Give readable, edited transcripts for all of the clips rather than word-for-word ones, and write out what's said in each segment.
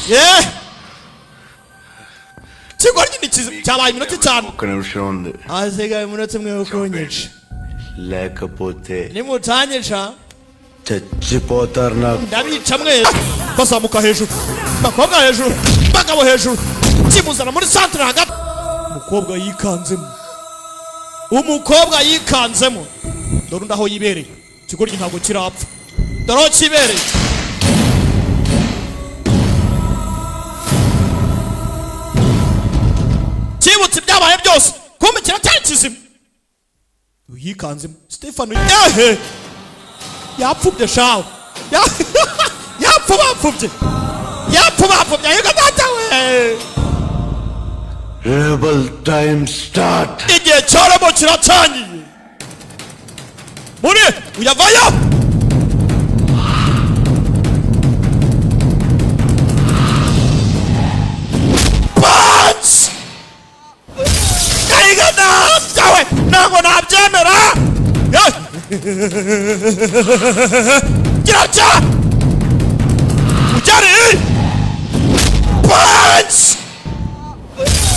Ye kigoryi ni kizima cyabaye iminota 5. ఒక్క నిమిషం ఉంది. Hasigaye umunota umwe wo kunyica. లేకపోతే Nimutanyica చచ్చిపోతారు నాకు. Ndabica mwese. Bazamuka hejuru, bakobwa hejuru, bagabo hejuru, kimuzana muri centre hagati. Umukobwa yikanzemo, umukobwa yikanzemo. Dore undi aho yibereye, ikigoryi ntabwo kirapfa, dore aho kibereye. Kibutse ibyabaye byose, kumbe kiracyari kizima. Yikanzemo Stefano, ehe yapfubye shawe, yapfu bapfubye, yapfu bapfubye, ayiga data we. Rebel time start. Igihe cyaramo kiratangiye. Muri uyavayo. Punch! Ayiga data we, ntabwo nabyemera. Kiracya! Ujyari! Punch!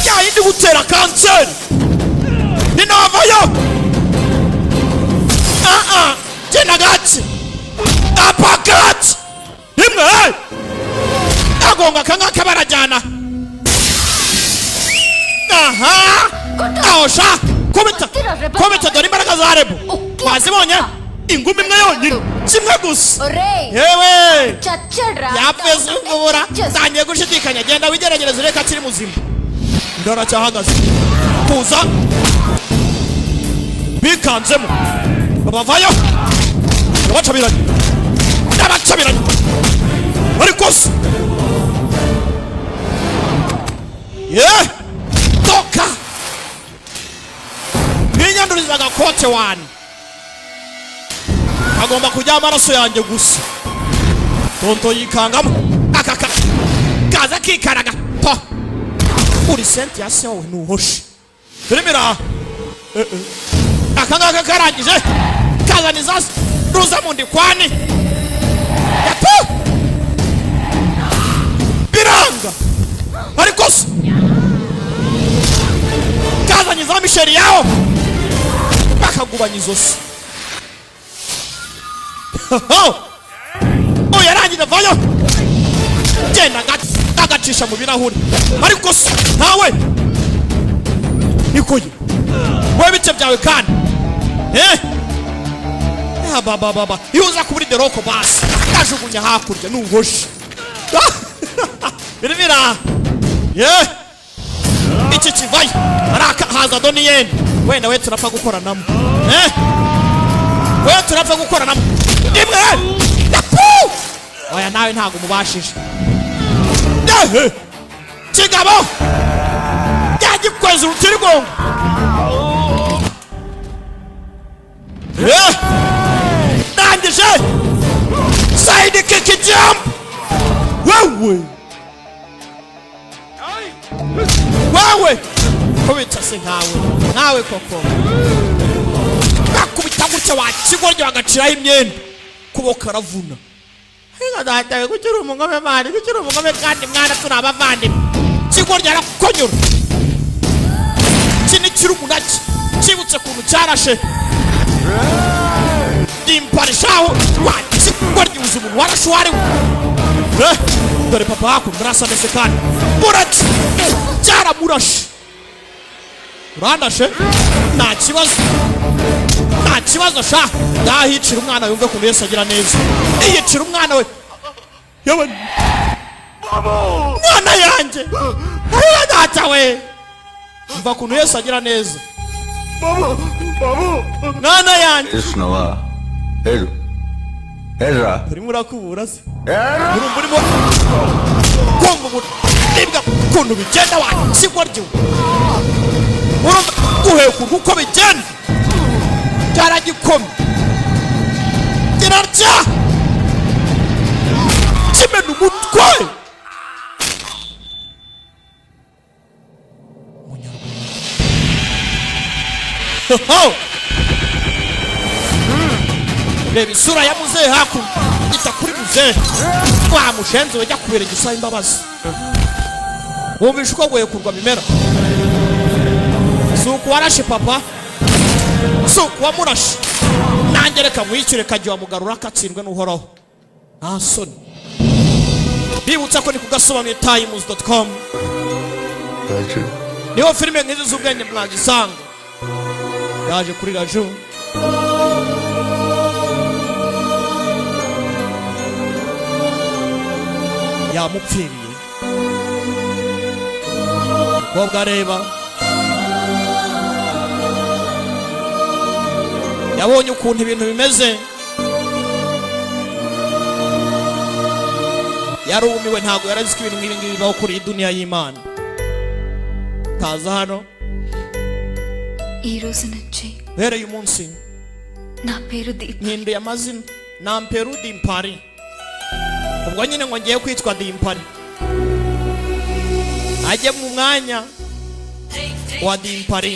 Yayindi gutera kanseri! Ninavayo! Genda gake! Uppercut! Rimwe! Agonga akangaka barajyana! Aha! Aho sha! Kubita! Kubita dore imbaraga za Rebo! Wazibonye? Ingumi imwe yonyine! Kimwe gusa! Yewe! Yapfuye zungubura! Tangiye gushidikanya, genda wigeragereze ureke akiri muzima. Ndaracyahagaze. Kuza! Bikanzemo! Babavayo! Ndabacabiranye! Ndabacabiranye! Ariko se! Ye! Toka! Ninyanduriza agakote wani! Agomba kujya amaraso yanjye gusa. Tonto yikangamo. Akaka! Kaza kikaraga! Pa! Uri senti ya se wowe ntuhoshe. Turimira! Aka ngaka karangije! Kazana izazi! Ruza mu ndikwani! Yapu! Biranga! Ariko se! Kazanye za misheri yawo! Bakagubanya izosi. Oya yarangije vayo! Genda agacisha mu birahuri. Ariko se ntawe! Nikoye! Wowe bice byawe kandi! Baba baba, iyo uza kuburi deroko basi kajugunya hakurya nuhoshe. Birimira! Ye! Iki kivayo! Araka haza Doniyeni. Wenda we turapfa gukoranamo. We turapfa gukoranamo. Imwe! Yapu! Oya nawe ntago mubashije. Kigabo! Yagikweza urutirigongo. Ndangije! Side kick jump! Wewe! Wewe! Kubita se nkawe. Nkawe koko. Bakubita gutya wa kigoryi bagaciraho imyenda. Kuboko aravuna. Data kugira umugome mari, kugira umugome kandi mwana turi abavandimwe. Kigoryi arakonyora. Iki ni kirumunaki. Kibutse kuntu cyarashe. Dimparishaho wa kigoryi uzi umuntu warashe uwo ari we. Dore papa hakuno murasa ameze kandi. Muraki! Cyaramurashe. Urandashe? Nta kibazo. Nta kibazo sha. Ndahicira umwana yumve ukuntu Yesu agira neza. Iyicira umwana we. Yewe. Mwana yanjye. Ayo data we. Umva ukuntu Yesu agira neza. Mwana yanjye. Isnova. Ejo. Ezra. Urimo urakubura se? Urumva urimo kumva uburibwa ukuntu bigenda wa kigoryi. Urumva guheka uko bigenda. Cyaragikomye. Kirarya! Kimena umutwe! Reba isura ya muzehe hakuno. Ita kuri Muzehe wa mushenzi we, jya kubera igisaba imbabazi. Wumvishe uko guhekurwa bimera? Si uku warashe papa, si uku wamurashe. Nanjye reka nkwishyure. Kajya wamugarura akatsindwe n'Uhoraho, nta soni. Bibutsa ko ni ku gasobanuye times.com. Raju. Niho filime nk'izi z'ubwenge mwazisanga. Yaje kuri Raju. Yamupfiriye umukobwa. Areba, yabonye ukuntu ibintu bimeze, yarumiwe. Ntabwo yarazi ko ibintu nk'ibi ngibi bibaho kuri iyi duniya y'Imana. Kaza hano. ఈ రోజు నుంచి Uhereye umunsi, నా పేరు Deep. Mpinduye amazina, namperu Dimpari. Ubwo nyine ngo ngiye kwitwa Dimpari, ajye mu mwanya wa Dimpari.